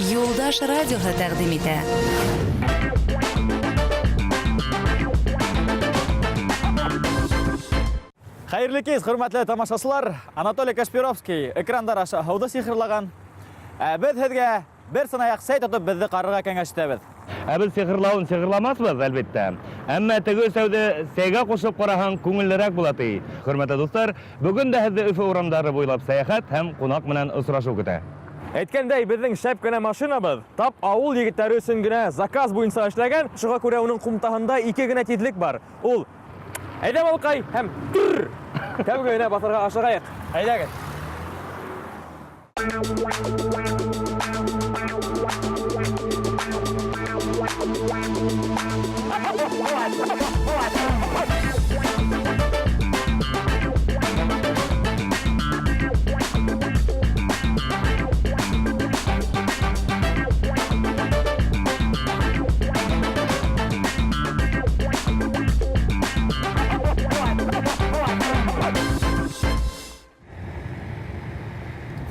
Юлдаш радиоһы тәкъдим итә. Хәерле кич, хөрмәтле тамашачылар. Анатолий Кашпировский экрандар аша һыуды сихырлаган. Ә без һеҙгә Бер сынаяҡ сәй тотоп беҙҙе ҡарарға кәңәш итәбеҙ. Ә беҙ сихырлауын сихырламаҫбыҙ, әлбиттә. Әммә теге өсәүҙе сәйгә ҡушып ҡараһаң, күңеллерәк була, ти. Хөрмәтле дуҫтар, бөгөн дә һеҙҙе Өфө урамдары буйлап сәйәхәт һәм ҡунаҡ менән осрашыу көтә. Әйткәндәй, беҙҙең шәп кенә машинабыҙ тап ауыл егеттәре өсөн генә заказ буйынса эшләгән, шуға күрә уның ҡумтаһында ике генә тиҙлек бар. Ул Әйҙә, балҡай, һәм Тр! Тәүге генә баҫырға ашығайыҡ. Әйҙәгеҙ.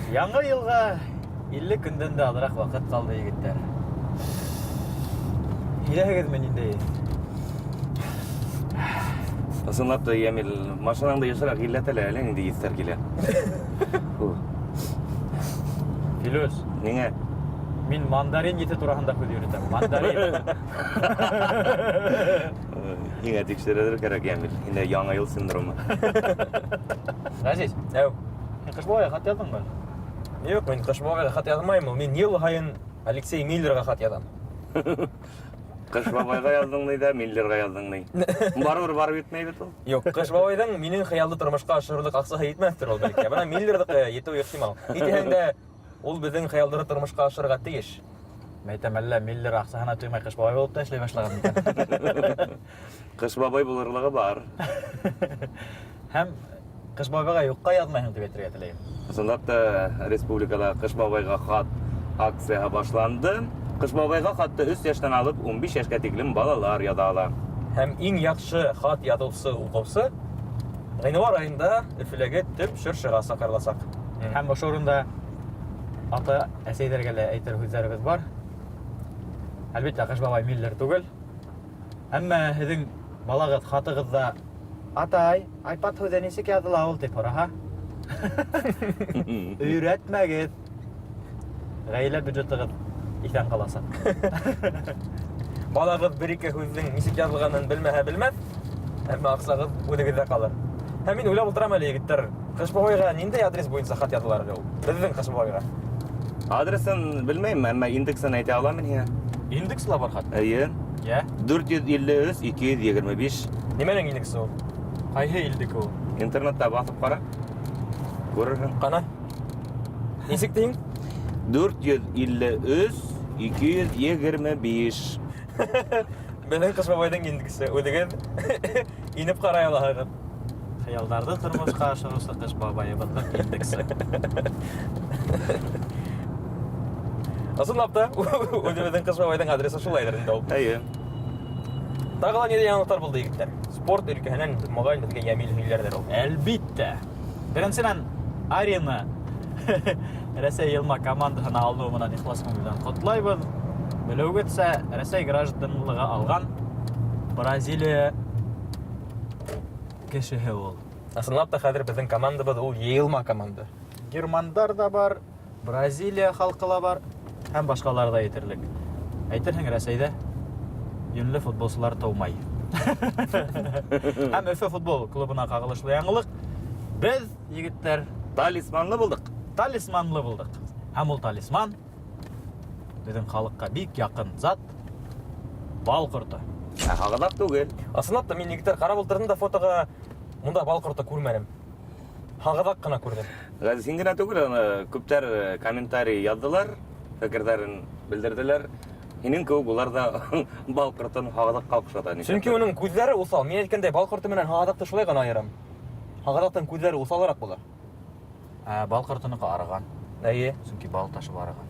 Яңы йылға 50 көндән дә аҙыраҡ ваҡыт ҡалды, егеттәр. Һиҙәһегеҙме ниндәй? Ысынлап та, Ямил, машинаңды йышыраҡ елләтә лә, әллә ниндәй еҫтәр килә. Филүс. Ниңә? Мин мандарин еҫе тураһында һүҙ йөрөтәм. Мандарин. Һиңә тикшерергә кәрәк, Ямил. Һиндә яңы йыл синдромы. Ғәзиз, Әү. һин Ҡыш бабайға хат яҙҙыңмы? Юҡ, мин Ҡыш бабайға хат яҙмайым ул. Мин йыл һайын Алексей Миллерға хат яҙам. Ҡыш бабайға яҙҙың ни ҙә, Миллерға яҙҙың ни. Барыбер барып етмәй бит ул. Юҡ, Ҡыш бабайҙың минең хыялды тормошҡа ашырырлыҡ аҡсаһы етмәҫтер ул бәлки. Бына Миллерҙыҡы етеүе ихтимал. Ни тиһәң дә, ул беҙҙең хыялдарҙы тормошҡа ашырырға тейеш. Мәйтәм, әллә Миллер аҡсаһына туймай Ҡыш бабай булып та эшләй башлаған микән? Ҡыш бабай булырлығы бар. Һәм Ҡыш бабайға юҡҡа яҙмайһың тип әйтергә теләйем. Ысынлап та республикала Ҡыш бабайға хат акцияһы башланды. Ҡыш бабайға хатты 3 йәштән алып 15 йәшкә тиклем балалар яҙа ала. Һәм иң яҡшы хат яҙыусы уҡыусы ғинуар айында Өфөләге төп чыршыға саҡырыласаҡ. Һәм ошо урында ата-әсәйҙәргә лә әйтер һүҙҙәребеҙ бар. Әлбиттә, Ҡыш бабай Миллер түгел. Әммә һеҙҙең балағыҙ хатығыҙҙа Атай, iPad һүҙе нисек яҙыла ул тип һораһа, өйрәтмәгеҙ. Ғаилә бюджетығыҙ иҫән ҡаласаҡ. Балағыҙ бер-ике һүҙҙең нисек яҙылғанын белмәһә белмәҫ, әммә аҡсағыҙ үҙегеҙҙә ҡалыр. Һәм мин уйлап ултырам әле, егеттәр, Ҡыш бабайға ниндәй адрес буйынса хат яҙылар әле ул? Беҙҙең Ҡыш бабайға. Адресын белмәйем, әммә индексын әйтә алам мин һиңә. Индекс ла бар хат. Әйе. Йә. 453 225. Нимәнең индексы ул? Ҡайһы илдеке ул? Интернетта баҫып ҡара. Күрерһең. Ҡана. Нисек тиң? 453 225. Беҙҙең Ҡыш бабайҙың индексы. Үҙегеҙ инеп ҡарай алаһығыҙ. Хыялдарҙы тормошҡа ашырыусы Ҡыш бабайыбыҙҙың индексы. Ысынлап та, үҙебеҙҙең Ҡыш бабайҙың адресы шулайҙыр инде ул. Әйе. Тағы ла ниндәй яңылыҡтар булды, егеттәр? Спорт өлкәһенән моғайын беҙгә Йәмил һөйләрҙер ул. Әлбиттә. Беренсенән, Арина Рәсәй йыйылма командаһына алыныуы менән ихлас күңелдән ҡотлайбыҙ. Белеүегеҙсә, Рәсәй гражданлығы алған Бразилия кешеһе ул. Ысынлап та хәҙер беҙҙең командабыҙ ул йыйылма команда. Германдар да бар, Бразилия халҡы ла бар һәм башҡалар ҙа етерлек. Әйтерһең, Рәсәйҙә йүнле футболсылар тыумай. Һәм Өфө футбол клубына ҡағылышлы яңылыҡ. Беҙ, егеттәр, талисманлы булдыҡ. Талисманлы булдыҡ. Һәм ул талисман беҙҙең халыҡҡа бик яҡын зат бал ҡорто. Ә һағыҙаҡ түгел. Ысынлап та мин, егеттәр, ҡарап ултырҙым да фотоға, унда бал ҡорто күрмәнем. Һағыҙаҡ ҡына күрҙем. Ғәзиз, һин генә түгел, аны күптәр комментарий яҙҙылар, фекерҙәрен белдерҙеләр. Һинең кеүек улар да бал ҡортон һағыҙаҡҡа оҡшата. Сөнки уның күҙҙәре уҫал. Мин әйткәндәй, бал ҡорто менән һағыҙаҡты шулай ғына айырам. Һағыҙаҡтың күҙҙәре уҫалыраҡ була. Ә бал ҡортоноҡо арыған. Әйе. Сөнки бал ташып арыған.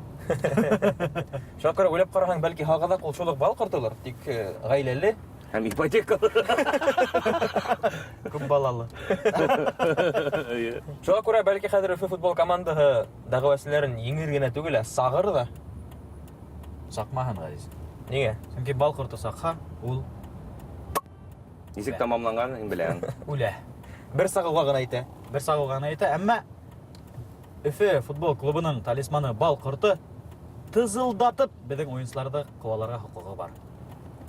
Шуға күрә уйлап ҡараһаң, бәлки һағыҙаҡ ул шул уҡ бал ҡортолор, тик ғаиләле. Һәм ипотекалы. Күп балалы. Шуға күрә бәлки хәҙер Өфө футбол командаһы дәғүәселәрен еңер генә түгел, ә сағыр ҙа. Саҡмаһын, Ғәзиз. Ниңә? Сөнки бал ҡорто саҡһа, ул Нисек тамамланғанын һин беләһең. Үлә. Бер сағыуға ғына әйтә. Бер сағыуға ғына әйтә, әммә Өфө футбол клубының талисманы бал ҡорто тызылдатып беҙҙең уйынсыларҙы ҡыуаларға хоҡуғы бар.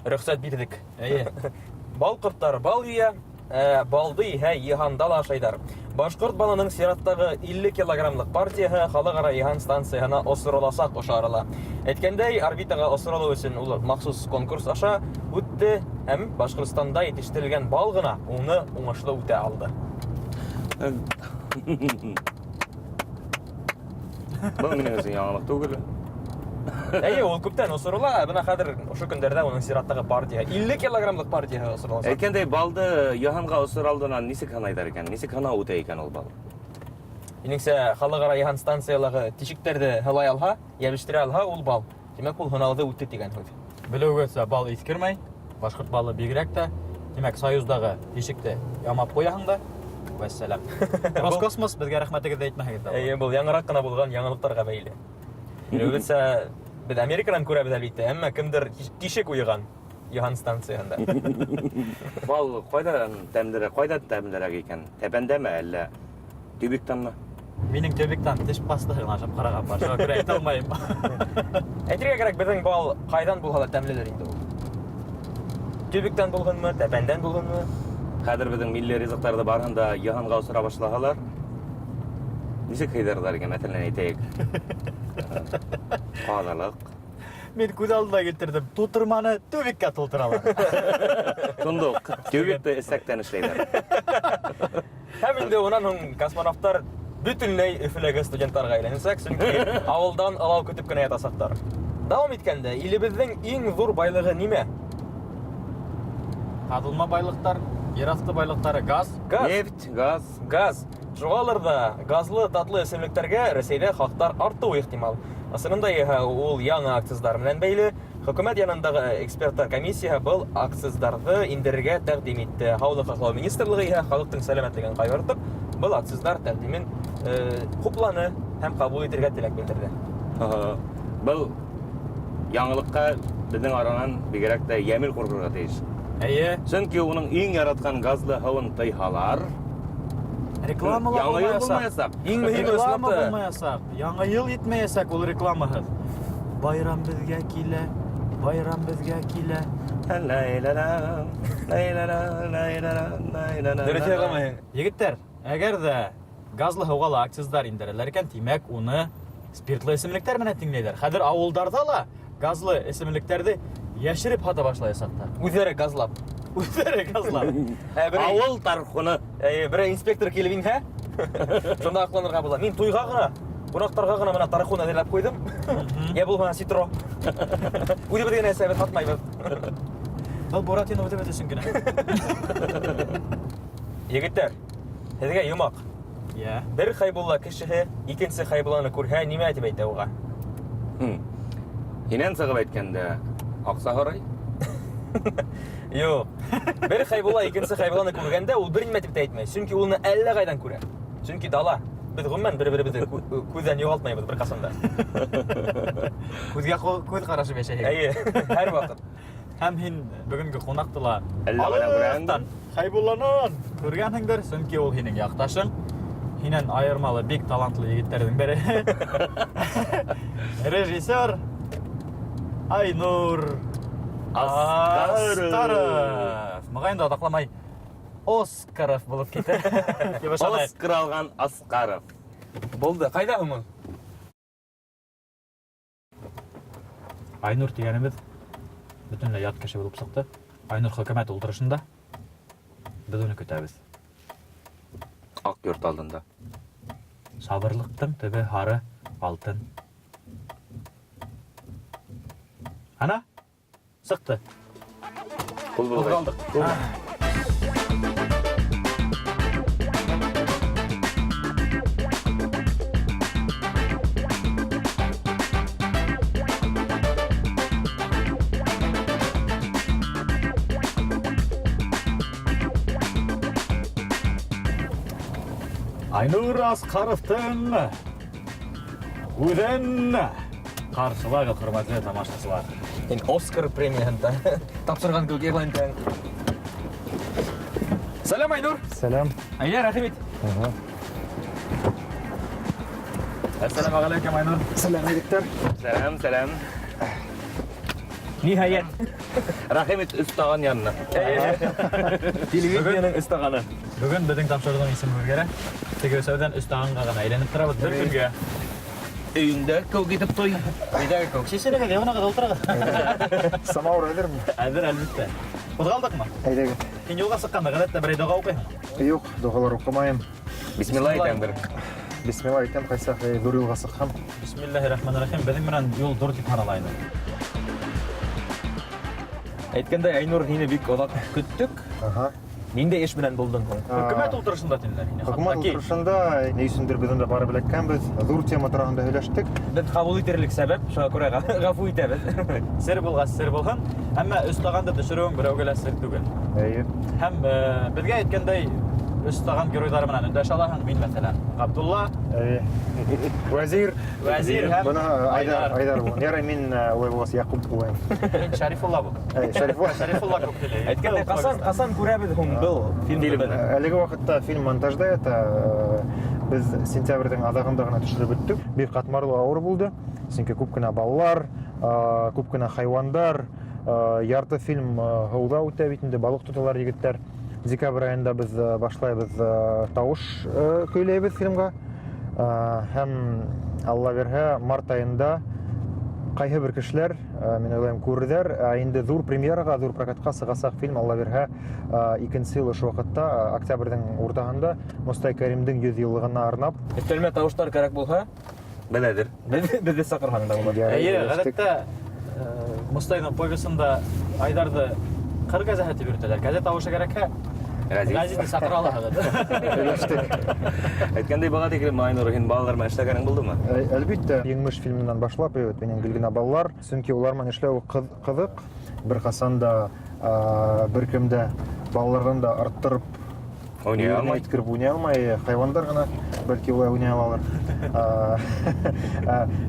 Рөхсәт бирҙек. Эйе. Бал ҡорттары бал йыя, ә балды иһә йыһанда ла ашайҙар. Башҡорт балының сираттағы 50 килограммлыҡ партияһы халыҡ-ара йыһан станцияһына осороласаҡ ошо арала. Әйткәндәй, орбитаға осоролоу өсөн ул махсус конкурс аша үтте һәм Башҡортостанда етештерелгән бал ғына уны уңышлы үтә алды. Был минең өсөн яңылыҡ түгел. Әйе, ул күптән осорола, ә бына хәҙер ошо көндәрҙә уның сираттағы партияһы, 50 килограммлыҡ партияһы осороласаҡ. Әйткәндәй, балды йыһанға осор алдынан нисек һынайҙар икән? Нисек һынау үтә икән ул бал? Минеңсә, халыҡ-ара йыһан станциялағы тишектәрҙе һылай алһа, йәбештерә алһа, ул бал. Тимәк, ул һынауҙы үтте тигән һүҙ. Белеүегеҙсә, бал иҫкермәй, башҡорт балы бигерәк тә. Тимәк, Союздағы тишекте ямап ҡуяһың да, вәссәләм. Роскосмос, беҙгә рәхмәтегеҙҙе әйтмәһәгеҙ ҙә була. Эйе, был яңыраҡ ҡына булған яңылыҡтарға бәйле. Белеүебеҙсә, беҙ Американан күрәбеҙ әлбиттә, әммә кемдер тишек уйыған йыһан станцияһында. Бал ҡайҙан тәмлерәк, ҡайҙа тәмлерәк икән? Тәпәндәме әллә тюбиктанмы? Минең тюбиктан теш пастаһы ғына ашап ҡараған бар, шуға күрә әйтә алмайым. Әйтергә кәрәк, беҙҙең бал ҡайҙан булһа ла тәмлелер инде ул. Тюбиктан булһынмы, тәпәндән булһынмы? Хәҙер беҙҙең милли ризыҡтарҙы барыһын да йыһанға осора башлаһалар, нисек һыйҙырҙар икән, мәҫәлән, әйтәйек. Ҡаҙалыҡ. Мин күҙ алдына килтерҙем, тутырманы тюбикка тултыралар. Шундуҡ тюбикты эсәктән эшләйҙәр. Һәм инде унан һуң космонавттар бөтөнләй Өфөләге студенттарға әйләнәсәк, сөнки ауылдан ылау көтөп кенә ятасаҡтар. Дауам иткәндә, илебеҙҙең иң ҙур байлығы нимә? Ҡаҙылма байлыҡтар, ер аҫты байлыҡтары, газ. Газ. Нефть, газ. Газ. Шуғалыр ҙа газлы татлы эсемлектәргә Рәсәйҙә хаҡтар артыуы ихтимал. Ысынында иһә ул яңы акциздар менән бәйле. Хөкүмәт янындағы эксперттар комиссияһы был акциздарҙы индерергә тәҡдим итте. Һаулыҡ һаҡлау министрлығы иһә халыҡтың сәләмәтлеген ҡайғыртып, был акциздар тәҡдимен хупланы һәм ҡабул итергә теләк белдерҙе. Был яңылыҡҡа беҙҙең аранан бигерәк тә Йәмил ҡурҡырға тейеш. Эйе. Сөнки уның иң яратҡан газлы һыуын тыйһалар, Реклама ла Яңы йыл булмаясаҡ. булмаясаҡ. Иң мөһиме Реклама ысынлап та. булмаясаҡ. Яңы йыл етмәйәсәк ул рекламаһыҙ. Байрам беҙгә килә, байрам беҙгә килә. Дөрөҫ яҙамайһың. Егеттәр, әгәр ҙә газлы һыуға ла акциздар индерәләр икән, тимәк, уны спиртлы эсемлектәр менән тиңләйҙәр. Хәҙер ауылдарҙа ла газлы эсемлектәрҙе йәшереп һата башлаясаҡтар. Үҙҙәре газлап. Үҙҙәре газлап. Ауыл тархуны. Берәй инспектор килеп инһә, шунда аҡланырға була. Мин туйға ғына, ҡунаҡтарға ғына бына тархун әҙерләп ҡуйҙым. Йә булмаһа ситро. Үҙебеҙ генә эсәбеҙ, һатмайбыҙ. Был Буратино үҙебеҙ өсөн генә. Егеттәр, һеҙгә йомаҡ. Бер Хәйбулла кешеһе икенсе Хәйбулланы күрһә, нимә тип әйтә уға? Һинән сығып әйткәндә, аҡса һорай? Юҡ. Бер Хәйбулла икенсе Хәйбулланы күргәндә, ул бер нимә тип тә әйтмәй. Сөнки ул уны әллә ҡайҙан күрә. Сөнки дала. Беҙ ғөмүмән бер-беребеҙҙе күҙҙән юғалтмайбыҙ бер ҡасан да. Күҙгә күҙ ҡарашып йәшәйһең. Эйе, һәр ваҡыт. Һәм һин бөгөнгө ҡунаҡты ла Әллә ҡайҙан күрәһеңдер? алыҫтан Хәйбулланан күргәнһеңдер, сөнки ул һинең яҡташың. Һинән айырмалы бик талантлы егеттәрҙең береһе. Режиссер Айнур Асҡаров. Асҡаров. Моғайын да оҙаҡламай Оскаров булып китә. Тип ышанайыҡ. Оскар алған Асҡаров. Булды. Ҡайҙа һуң ул? Айнур тигәнебеҙ бөтөнләй ят кеше булып сыҡты. Айнур хөкүмәт ултырышында. Беҙ уны көтәбеҙ. Аҡ йорт алдында. Сабырлыҡтың төбө һары алтын. Ана, сыҡты. Ҡул болғай. Ҡуҙғалдыҡ. Айнур Асҡаровтың үҙен Ҡаршылағыҙ, хөрмәтле тамашасылар. Һин Оскар премияһын тапшырған кеүек игълан итәһең. Сәләм, Айнур. Сәләм. Әйҙә, рәхим ит. Әссәләмәғәләйкүм, Айнур. Сәләм, егеттәр. Сәләм, сәләм. Ниһайәт. Рәхим ит өс таған янына. Телевидениеның өс тағаны. Бөгөн беҙҙең тапшырыуҙың исеме үҙгәрә. Теге өсәүҙән өс тағанға ғына әйләнеп торабыҙ бер көнгә. Өйөңдә кеүек итеп той. Өйҙәге кеүек. Сисенегеҙ, йыуынығыҙ, ултырығыҙ. Самауыр әҙерме? Әҙер, әлбиттә. Ҡуҙғалдыҡмы? Әйҙәгеҙ. Һин юлға сыҡҡанда ғәҙәттә берәй доға уҡыйһың? Юҡ, доғалар уҡымайым. Бисмилла әйтәм бер. Бисмилла әйтәм, ҡайсаҡ ҙур юлға сыҡһам. Бисмиллаһир-рахманир-рахим. Беҙҙең менән юл ҙур тип һанала инде. Әйткәндәй, Айнур, һине бик оҙаҡ көттөк. Аһа. Ниндәй эш менән булдың һуң? Хөкүмәт ултырышында тинеләр һине. Хөкүмәт Хатта ки ултырышында ни өсөндөр беҙ унда барып эләккәнбеҙ. Ҙур тема тураһында һөйләштек. Беҙ ҡабул итерлек сәбәп, шуңа күрә ғәфү итәбеҙ. Сер булғас сер булһын, әммә өс тағанды төшөрөүең берәүгә лә сер түгел. Эйе. Һәм беҙгә әйткәндәй, өс таған геройҙары менән өндәшә алаһың. Мин, мәҫәлән, Ғабдулла. Эйе. Вәзир. Вәзир һәм Бына Айдар, Айдар. Айдар булған. Ярай, мин улай булғас Яҡуп булайым. Мин Шәрифулла бул. Әй, Шәрифулла. Шәрифулла күп килә. Әйткәндәй, ҡасан, ҡасан күрәбеҙ һуң был фильмды? Әлеге ваҡытта фильм монтажда ята. Беҙ сентябрҙең аҙағында ғына төшөрөп бөттөк. Бик ҡатмарлы, ауыр булды. Сөнки күп кенә балалар, күп кенә хайуандар, ярты фильм һыуҙа үтә бит инде, балыҡ тоталар егеттәр. Декабрь айында беҙ башлайбыҙ, тауыш көйләйбеҙ фильмға. Һәм Алла бирһә, март айында ҡайһы бер кешеләр, мин уйлайым, күрерҙәр. Ә инде ҙур премьераға, ҙур прокатҡа сығасаҡ фильм, Алла бирһә, икенсе йыл ошо ваҡытта, октябрҙең уртаһында Мостай Кәримдең 100 йыллығына арнап. Өҫтәлмә тауыштар кәрәк булһа, Беләҙер. Беҙҙе саҡырһаң да була. Ярай, Эйе, өләштек. ғәҙәттә, Мостайҙың повесында Айдарҙы ҡыр кәзәһе тип йөрөтәләр. Кәзә тауышы кәрәкһә, Ғәзиз. Ғәзизде саҡыра алаһығыҙ. Өләштек. Әйткәндәй, быға тиклем, Айнур, һин балалар менән эшләгәнең булдымы? Әлбиттә, Еңмеш фильмынан башлап, әйбәт, минең гел генә балалар. Сөнки улар менән эшләү ҡыҙыҡ. Бер ҡасан да, бер кем дә балаларҙан да арттырып Уйнай Еренә алмай. еткереп уйнай алмай, хайуандар ғына бәлки улай уйнай алалар.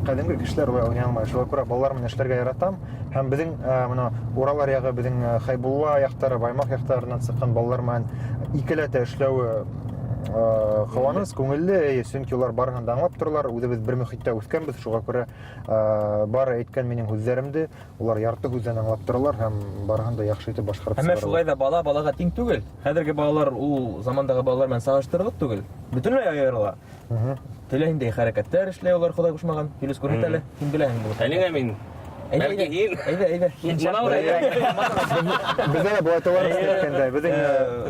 Ҡәҙимге кешеләр улай уйнай алмай. Шуға күрә балалар менән эшләргә яратам. Һәм беҙҙең, мына Уралар яғы, беҙҙең, Хәйбулла яҡтары, Баймаҡ яҡтарынан сыҡҡан балалар менән икеләтә эшләүе, ҡыуаныс, күңелле, эйе, сөнки улар барыһын да аңлап торалар. Үҙебеҙ бер мөхиттә үҫкәнбеҙ, шуға күрә, бары әйткән минең һүҙҙәремде улар ярты һүҙҙән аңлап торалар һәм барыһын да яҡшы итеп башҡарып Әммә сығаралар. шулай ҙа бала балаға тиң түгел. Хәҙерге балалар ул замандағы балалар менән сағыштырырлыҡ түгел. Бөтөнләй айырыла. Телә ниндәй хәрәкәттәр эшләй улар, Хоҙай ҡушмаған. Юлис, күрһәт әле, һин беләһең булып. Ә ниңә мин? Әйҙә, Бәлки әйҙә. һин. Әйҙә, әйҙә. Һин Мына ул әйҙә. Беҙҙә лә былай тауар эшләткәндә, беҙҙең,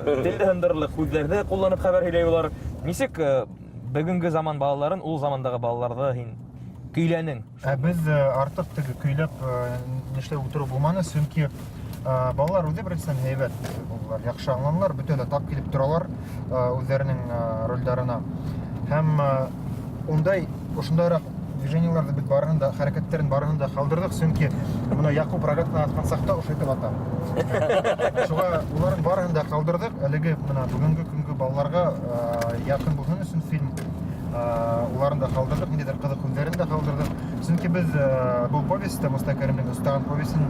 Телде һындырырлыҡ һүҙҙәрҙе ҡулланып хәбәр һөйләй улар. Нисек, бөгөнгө заман балаларын, ул замандағы балаларҙы һин көйләнең? Ә беҙ, артыҡ теге көйләп, нишләп ултырыу булманы, сөнки, балалар үҙе беренсенән һәйбәт булдылар, яҡшы аңланылар, бөтә лә тап килеп торалар, үҙҙәренең, ролдәренә. Һәм, ундай, ошондайыраҡ движениеларҙы беҙ барыһын да, хәрәкәттәрен барыһын да ҡалдырҙыҡ, сөнки бына Яҡуп рогатканы атҡан саҡта ошо итеп ата. Шуға уларын барыһын да ҡалдырҙыҡ. Әлеге бына бөгөнгө көнгө балаларға, яҡын булһын өсөн фильм, уларын да ҡалдырҙыҡ, ниндәйҙер ҡыҙыҡ һүҙҙәрен дә ҡалдырҙыҡ. Сөнки беҙ, был повестьте, Мостай Кәримдең Өс таған повесен,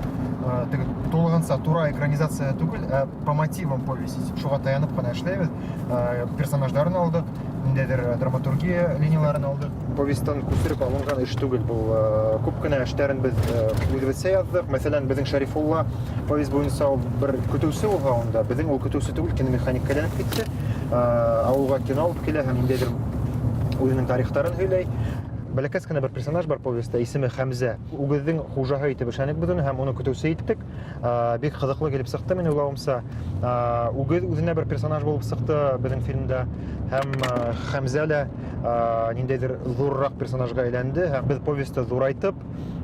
теге тулыһынса тура экранизация түгел, ә по мотивам повести. Шуға таянып ҡына эшләйбеҙ. Персонаждарын алдыҡ, ниндәйҙер драматургия линияларын алдыҡ. Повестан күсереп алынған эш түгел был. Күп кенә эштәрен беҙ, үҙебеҙсә яҙҙыҡ. Мәҫәлән, беҙҙең Шәрифулла повесть буйынса ул бер көтөүсе булһа унда, беҙҙең ул көтөүсе түгел, киномеханикка әйләнеп китте. Ауылға кино алып килә һәм ниндәйҙер үҙенең тарихтарын һөйләй. Бәләкәс кенә бер персонаж бар повестьта, исеме Хәмзә. Үгеҙҙең хужаһы итеп эшләнек беҙ уны һәм уны көтөүсе иттек. Бик ҡыҙыҡлы килеп сыҡты минең уйлауымса. Үгеҙ үҙенә бер персонаж булып сыҡты беҙҙең фильмда. Һәм, Хәмзә лә, ниндәйҙер ҙурыраҡ персонажға әйләнде. Һәм беҙ повестьты ҙурайтып,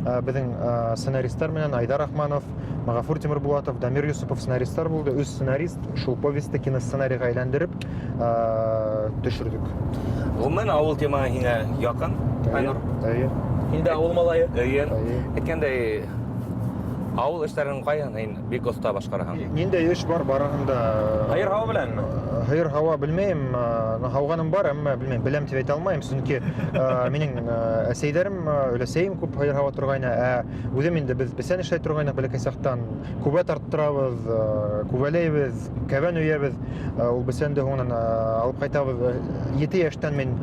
беҙҙең, сценаристар менән Айдар Рахманов, Мәғәфүр Тимербулатов, Дамир Юсупов сценаристар булды. Өс сценарист шул повестьты киносценарийға әйләндереп, төшөрҙөк. Ғөмүмән, ауыл темаһы һиңә яҡын, Айнур? Эйе. Һин дә ауыл малайы. Эйе. Эйе. Әйткәндәй, ауыл эштәрен ҡайһын һин бик оҫта башҡараһың? Ниндәй эш бар, барыһын да Һыйыр һауы беләнме? Һыйыр һауа белмәйем, һауғаным бар, әммә белмәйем, беләм тип әйтә алмайым, сөнки минең әсәйҙәрем, өләсәйем күп һыйыр һауа торғайны, ә үҙем инде беҙ бесән эшләй торғайныҡ бәләкәй саҡтан, күбә тарттырабыҙ, күбәләйбеҙ, кәбән өйәбеҙ, ул бесәнде һуңынан алып ҡайтабыҙ. 7 йәштән мин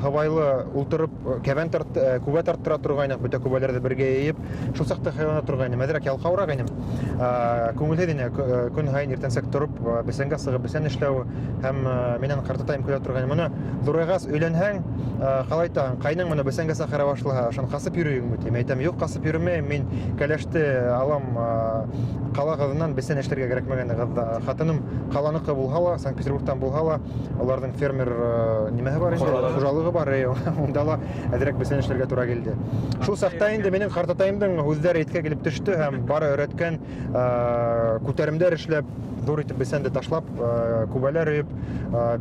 һыбайлы ултырып кәбән тарт, күбә тарттыра торғайныҡ, бөтә күбәләрҙе бергә йыйып, шул саҡта хыяллана торғайным, әҙерәк ялҡауыраҡ инем. Күңелһеҙ ине, көн һайын иртәнсәк тороп, бесәнгә сығып бесән эшләү, һәм минән ҡартатайым көлә торғайны. Моны ҙурайғас өйләнһәң, ҡалай итәһең, ҡайның моны бесәнгә саҡыра башлаһа, ошон ҡасып йөрөйһөңмө тим. Әйтәм, юҡ, ҡасып йөрөмәйем, мин кәләште алам, ҡала ҡыҙынан бесән эшләргә кәрәкмәгән ҡыҙҙа. Ҡатыным ҡаланыҡы булһа ла, Санкт-Петербургтан булһа ла, уларҙың фермер нимәһе бар инде, хужалығы бар, унда ла әҙерәк бесән эшләргә тура килде. Шул саҡта инде минең ҡартатайымдың һүҙҙәре иҫкә килеп төштө һәм бары өйрәткән, күтәремдәр эшләп, ҙур итеп бесәнде ташлап, күбәләр өйөп,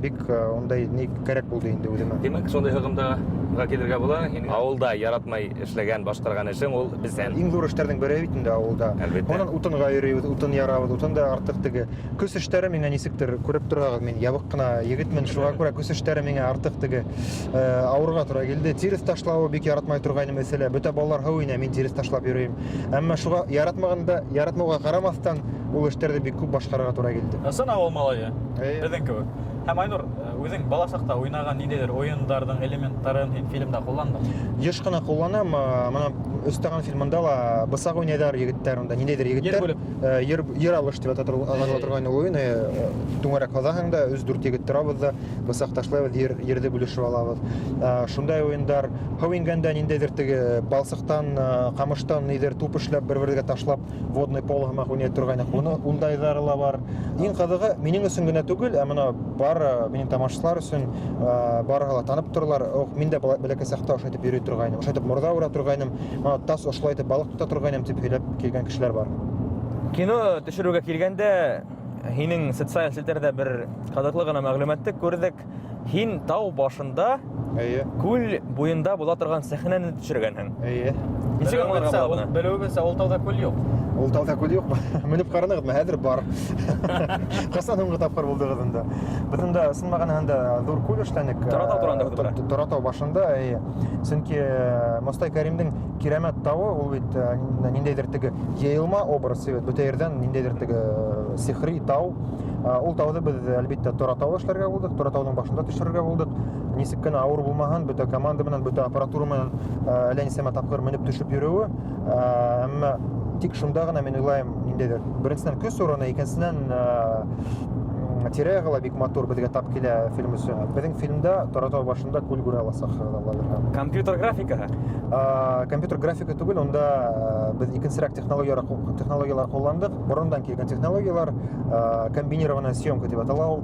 бик ундай ни кәрәк булды инде үҙемә. Тимәк, шундай һығымтаға килергә була. Һин ауылда яратмай эшләгән, башҡарған эшең ул бесән. Иң ҙур эштәрҙең береһе бит инде ауылда. Әлбиттә. Унан утынға йөрөйбөҙ, утын ярабыҙ, утын да артыҡ теге. Көс эштәре миңә нисектер күреп торағыҙ, мин ябыҡ ҡына егетмен, шуға күрә көс эштәре миңә артыҡ теге, ауырға тура килде. Тирес ташлауы бик яратмай торғайным, мәҫәлә, бөтә балалар һыу инә, мин тирес ташлап йөрөйөм. Әммә шуға яратмағанда, яратмауға ҡарамаҫтан, ул эштәрҙе бик күп башҡарырға тура килде. Ысын ауыл малайы, Эйе. беҙҙең кеүек. Һәм Айнур, үҙең бала саҡта уйнаған ниндәйҙер уйындарҙың элементтарын һин фильмда ҡулландың? Йыш ҡына ҡулланам. Мына Өс таған фильмында ла бысаҡ уйнайҙар егеттәр, унда ниндәйҙер егеттәр. Ер бүлеп. Ер алыш тип атала торған ул уйын. Түңәрәк һаҙаһың да, өс-дүрт егет торабыҙ ҙа, бысаҡ ташлайбыҙ, ерҙе бүлешеп алабыҙ. Шундай уйындар. Һыу ингәндә ниндәйҙер теге балсыҡтан, ҡамыштан ниҙер туп эшләп, бер-бергә ташлап, водный поло һымаҡ уйнай торғайныҡ. Уны ундайҙары ла бар. Иң ҡыҙығы минең өсөн генә түгел, ә мына бар минең тамашасылар өсөн, барыһы ла танып торалар. Ох, мин дә бәләкәй саҡта ошо итеп йөрөй торғайным, ошо итеп морҙа ура торғайным, мына тас ошолай итеп балыҡ тота торғайным тип һөйләп килгән кешеләр бар. Кино төшөрөүгә килгәндә, һинең социаль селтәрҙә бер ҡыҙыҡлы ғына мәғлүмәтте күрҙек. Һин тау башында, Эйе. күл буйында була торған сәхнәне төшөргәнһең. Эйе. Нисек аңларға була быны? Белеүебеҙсә, ул тауҙа күл юҡ. Ул тауҙа күл юҡмы? Менеп ҡаранығыҙмы? Хәҙер бар. Ҡасан һуңғы тапҡыр булдығыҙ унда? Беҙ унда ысын мәғәнәһендә ҙур күл эшләнек. Торатау тураһында һүҙ бара. Торатау башында, эйе. Сөнки Мостай Кәримдең Кирәмәт тауы, ул бит ниндәйҙер теге йыйылма образ бит, бөтә ерҙән ниндәйҙер теге сихри тау. Ул тауҙы беҙ әлбиттә Торатау эшләргә булдыҡ, Торатауҙың башында төшөрөргә булдыҡ. Нисек кенә ауыр булмаһын, бөтә команда менән, бөтә аппаратура менән әллә нисәмә тапҡыр менеп төшөп йөрөүе, әммә тик шунда ғына мин уйлайым, ниндәйҙер. Беренсенән көс урыны, икенсенән тирә-яғы ла бик матур беҙгә тап килә фильм өсөн. Беҙҙең фильмда Торатау башында күл күрә аласаҡ, Алла бирһә. Компьютер графикаһы? Компьютер графика түгел, унда беҙ икенсерәк технологиялар ҡулландыҡ. Борондан килгән технологиялар, комбинированная съемка тип атала ул.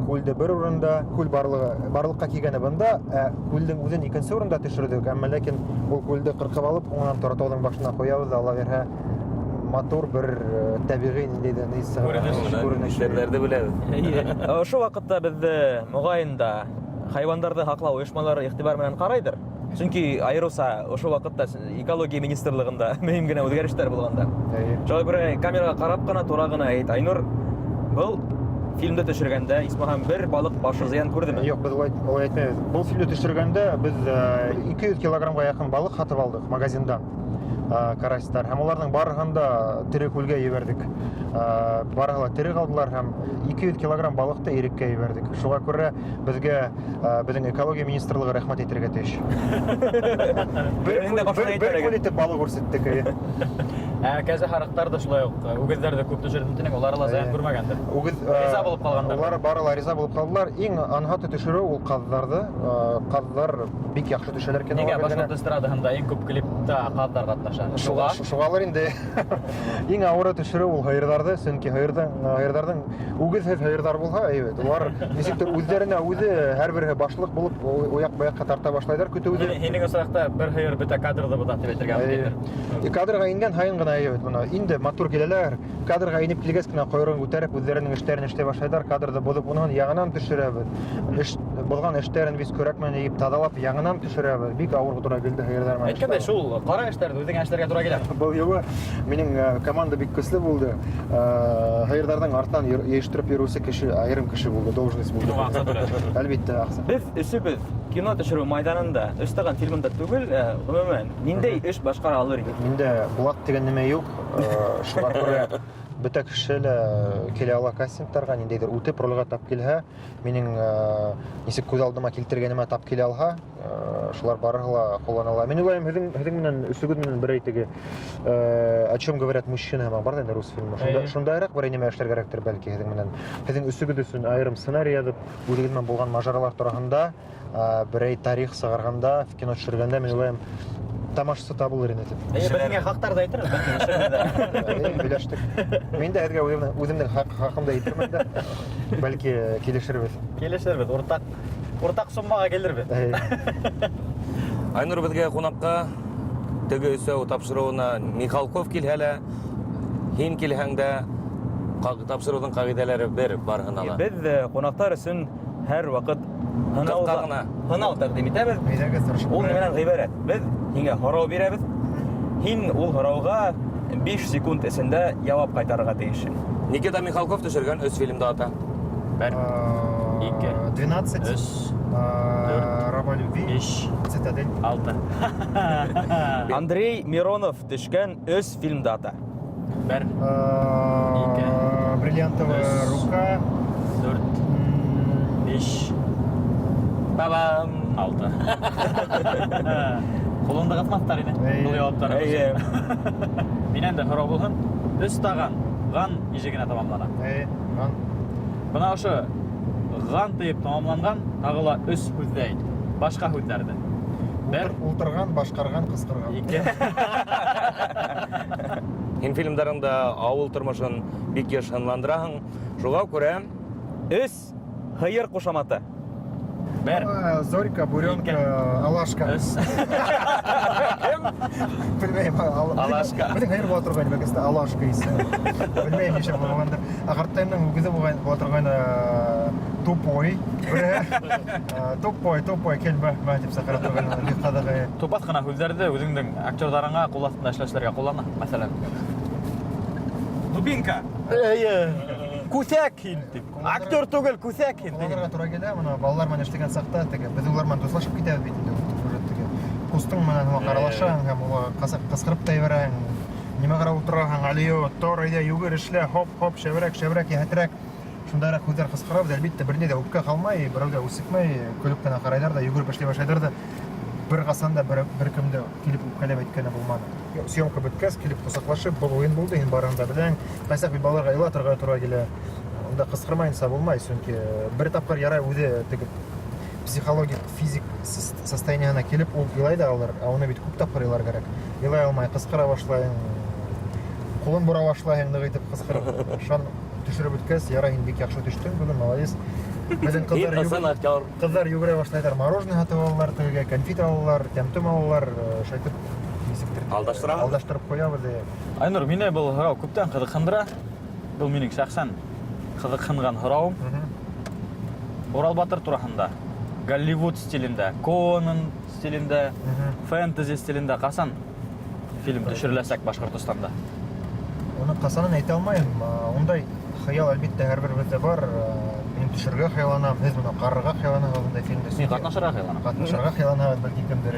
Күлде бер урында, күл барлыҡҡа килгәне бында, ә күлдең үҙен икенсе урында төшөрҙөк, әммә ләкин ул күлде ҡырҡып алып, һуңынан Торатауҙың башына ҡуябыҙ ҙа, Алла бирһә, матур бер тәбиғи ниндәйҙер ни сыға. Күренеш. Күренеш. Эшләрҙе беләбеҙ. Эйе. Ошо ваҡытта беҙҙе моғайын да хайуандарҙы һаҡлау ойошмалары иғтибар менән ҡарайҙыр. Сөнки айырыуса ошо ваҡытта экология министрлығында мөһим генә үҙгәрештәр булғанда. Эйе. Шуға күрә камераға ҡарап ҡына, тура ғына әйт, Айнур, был фильмды төшөргәндә исмаһам бер балыҡ башы зыян күрҙеме? Юҡ, беҙ улай әйтмәйбеҙ. Был фильмды төшөргәндә беҙ 200 килограммға яҡын балыҡ һатып алдыҡ магазиндан. Карасьтар. Һәм уларҙың барыһын да тере күлгә ебәрҙек. Барыһы ла тере ҡалдылар һәм 200 килограмм балыҡты иреккә ебәрҙек. Шуға күрә беҙгә беҙҙең экология министрлығы рәхмәт әйтергә тейеш. Бер Береһен дә башына әйтмәгән. күл итеп балыҡ үрсеттек, эйе. Ә кәзә һарыҡтар ҙа шулай уҡ, үгеҙҙәр ҙә күп төшөрҙөм тинең, улар ла зыян Эйе. күрмәгәндер. Үгеҙ, Риза булып ҡалғандар. Улар бары ла риза булып ҡалдылар. Иң анһаты төшөрөү ул ҡаҙҙарҙы. Ҡаҙҙар бик яҡшы төшәләр киноға Ниңә бер генә. башҡорт эстрадаһында иң күп клипта ҡаҙҙар ҡатнаша? Шуға, шуғалыр инде. Иң ауыры төшөрөү ул һыйырҙарҙы, сөнки һыйырҙарҙың үгеҙһеҙ һыйырҙар булһа, әйбәт. Улар нисектер үҙҙәренә үҙе һәр береһе башлыҡ булып, уяҡ-быяҡҡа тарта башлайҙар көтөүҙе. Һинең осраҡта бер һыйыр бөтә кадрҙы боҙа тип әйтергә Эйе. мөмкиндер. Кадрға ингән һайын ғына бына әйбәт бына. Инде матур киләләр, кадрға инеп килгәс кенә ҡойроғон күтәреп үҙҙәренең эштәрен эшләй башлайҙар, кадрҙы боҙоп уныһын яңынан төшөрәбеҙ. Эш булған эштәрен беҙ көрәк менән йыйып таҙалап яңынан төшөрәбеҙ. Бик ауыр тура килде һыйырҙар менән. Әйткәндәй, шул ҡара эштәрҙе үҙеңә эшләргә тура килә. Был юлы минең команда бик көслө булды. Һыйырҙарҙың артынан йыйыштырып йөрөүсе кеше, айырым кеше булды, должность булды. Уға аҡса түләне. Әлбиттә, аҡса. Беҙ өсөбөҙ кино төшөрөү майҙанында, Өс таған фильмында түгел, ғөмүмән, ниндәй эш башҡара алыр инек? Миндә Булат тигән нәмә юҡ. Шуға күрә бөтә кеше лә килә ала кастингтарға, ниндәйҙер үтеп ролгә тап килһә, минең нисек күҙ алдыма килтергәнемә тап килә алһа, шулар барыһы ла ҡулланыла. Мин уйлайым, һеҙҙең менән, өсөгөҙ менән берәй теге О чем говорят мужчины, һымаҡ бар ҙа инде рус фильмы. Шундайыраҡ берәй нәмә эшләргә кәрәктер бәлки һеҙҙең менән. Һеҙҙең өсөгөҙ өсөн айырым сценарий яҙып, үҙегеҙ менән булған мажаралар тураһында берәй тарих сығарғанда, кино төшөргәндә, мин уйлайым, тамашасы табылыр ине тип. Эйе, беҙгә хаҡтарҙы әйтербеҙ, бәлки төшөрөрбөҙ ҙә. Эйе, һөйләштек. Мин дә һеҙгә үҙемдең хаҡымды әйтермен дә. Бәлки килешербеҙ. Килешербеҙ, уртаҡ суммаға килербеҙ. Эйе. Айнур беҙгә ҡунаҡҡа теге өсәү тапшырыуына Михалков килһә лә, һин килһәң дә тапшырыуҙың ҡағиҙәләре бер барыһына ла. Беҙ ҡунаҡтар өсөн һәр ваҡыт Ҡыҫҡа ғына. һынау тәҡдим итәбеҙ. Әйҙәгеҙ, тырышып Ул ҡарайыҡ. нимәнән ғибәрәт? Беҙ һиңә һорау бирәбеҙ. Һин ул һорауға 5 секунд эсендә яуап ҡайтарырға тейешһең. Никита Михалков төшөргән өс фильмды ата. Бер, ике, 12, өс, дүрт, Раба любви, биш, Цитадель. алты. Андрей Миронов төшкән өс фильмды ата. Бер, ике, Бриллиантовая өс, рука. дүрт, биш, Бабам. алты. Ҡулыңды ҡыҫмаҫтар ине. Эйе. Был яуаптар. Эйе. Минән дә һорау булһын. Өс таған ган ижегенә тамамлана. Эйе, ган. Бына ошо ган тиеп тамамланған тағы ла өс һүҙҙе әйт. Башҡа һүҙҙәрҙе. Бер, Ултырған, башҡарған, ҡысҡырған. ике. Һин фильмдарыңда ауыл тормошон бик йыш һынландыраһың. Шуға күрә Өс һыйыр ҡушаматы. Бер. Зорька, Буренка, Ике. Алашка. Өс. Белмәйем, Алашка. Беҙҙең һыйыр була торғайны, бәлки Алашка исеме. Белмәйем, нисә булғандыр. Ә ҡартайымдың үгеҙе була торғайны, Тупой. Береһе. Тупой, Тупой, кил, бә, бә, тип саҡыра торғайны, бик ҡыҙыҡ. Тупаҫ ҡына һүҙҙәрҙе үҙеңдең актерҙарыңа ҡул аҫтында эшләүселәргә ҡуллана, мәҫәлән. Дубинка. Эйе. Күҫәк һин тип. Актер түгел, күҫәк һин тип. Ҡулланырға тура килә, бына балалар менән эшләгән саҡта теге беҙ улар менән дуҫлашып китәбеҙ бит инде, уже теге ҡустың менән һуңа аралашаһың һәм уға ҡысҡырып та ебәрәһең. Нимә ҡарап ултыраһың, алио, тор, әйҙә, йүгер, эшлә, хоп, хоп, шәберәк, шәберәк, йәһәтерәк. Шундарак һүҙҙәр ҡысҡырабыҙ, әлбиттә, бер ни ҙә үпкә ҡалмай, берәү ҙә үсекмәй, көлөп кенә ҡарайҙар ҙа, йүгереп эшләй башлайҙар ҙа. Бер ҡасан да бер кемде килеп үпкәләп әйткәне булманы. Съемка бөткәс, килеп ҡосаҡлашып, был уйын булды, һин барыһын да беләң. Ҡайсаҡ бит балаларға илатырға тура килә. Унда ҡысҡырмайынса булмай, сөнки бер тапҡыр ярай үҙе теге психологик, физик состояниеһына килеп, ул илай ҙа алыр, ә уны бит күп тапҡыр илар кәрәк. Илай алмай, ҡысҡыра башлайың, ҡулын бора башлайың, ныҡ итеп ҡысҡырып. Шунан төшөрөп бөткәс, ярай, һин бик яҡшы төштөң бөгөн, молодец. Беҙҙең Һин ысын актер. ҡыҙҙар йүгерә башлайҙар, мороженое һатып алалар, тегегә конфет алалар, тәм-том алалар, шайтып нисектер Алдаштыра. Алдаштырып ҡуябыҙ, эйе. Айнур, мине был һорау күптән ҡыҙыҡһындыра. Был минең шәхсән ҡыҙыҡһынған һорауым. Урал Батыр тураһында, Голливуд стилендә, Конан стилендә, фэнтези стилендә ҡасан фильм төшөрөләсәк Башҡортостанда? Уны ҡасанын әйтә алмайым. Ундай хыял әлбиттә һәр беребеҙҙә бар. Мин төшөрөргә хыялланам, һеҙ бына ҡарарға хыялланаһығыҙ ундай фильмде. Мин ҡатнашырға хыялланам. Ҡатнашырға хыялланаһығыҙ, бәлки кемдер.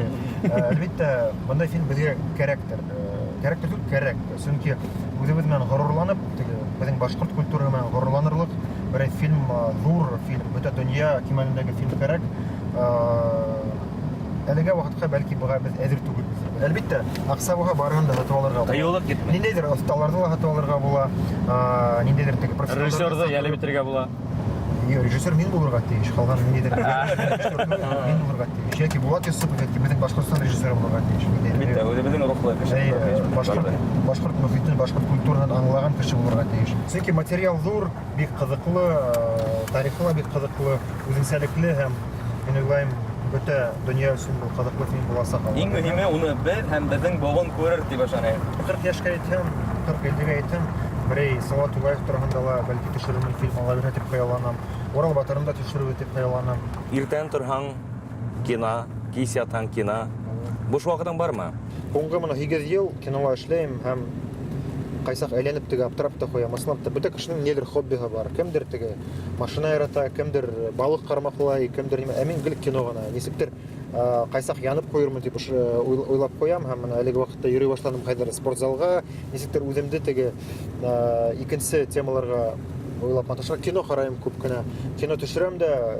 Әлбиттә, бындай фильм беҙгә кәрәктер. Кәрәктер түгел, кәрәк. Сөнки үҙебеҙ менән ғорурланып, теге беҙҙең башҡорт культураһы менән ғорурланырлыҡ берәй фильм, ҙур фильм, бөтә донъя кимәлендәге фильм кәрәк. Әлегә ваҡытҡа бәлки быға беҙ әҙер түгелбеҙ. Әлбиттә, аҡса булһа барыһын да һатып алырға була. Ҡыйыулыҡ етмәй. Ниндәйҙер оҫталарҙы ла һатып алырға була, ниндәйҙер теге профессионалдарҙы Режиссерҙы сатып йәлеп итергә була. Юҡ, режиссер мин булырға тейеш, ҡалған ниндәйҙер режиссер түгел, мин булырға тейеш. Йәки Булат Йосопов, йәки беҙҙең Башҡортостан режиссеры булырға тейеш. Ниндәйҙер. Әлбиттә, үҙебеҙҙең рухлы кеше Әйе, булырға тейеш. башҡорт мөхитен, башҡорт культураһын аңлаған кеше булырға тейеш. Сөнки материал ҙур, бик ҡыҙыҡлы, тарихы ла бик ҡыҙыҡлы, үҙенсәлекле һәм мин уйлайым, бөтә донъя өсөн был ҡыҙыҡлы фильм буласаҡ. Иң мөһиме уны беҙ һәм беҙҙең быуын күрер тип ышанайыҡ. 40 йәшкә етһәм, 40-50-гә етһәм, берәй Салауат Юлаев тураһында ла бәлки төшөрөрмөн фильм, Алла бирһә дип хыялланам. Урал батырын да төшөрөрбөҙ дип хыялланам. Иртән торһаң кино, кис ятһаң кино. Буш ваҡытың бармы? Һуңғы мына 8 йыл кинола эшләйем һәм ҡайсаҡ әйләнеп теге аптырап та ҡуям. Ысынлап та бөтә кешенең ниҙер хоббиһы бар. Кемдер теге машина ярата, кемдер балыҡ ҡармаҡлай, кемдер нимә. Ә мин гел кино ғына. Нисектер ҡайсаҡ янып ҡуйырмын тип уйлап ҡуям һәм мына әлеге ваҡытта йөрөй башланым ҡайҙалыр спортзалға, нисектер үҙемде теге икенсе темаларға уйлап маташа. Кино ҡарайым күп кенә. Кино төшөрәм дә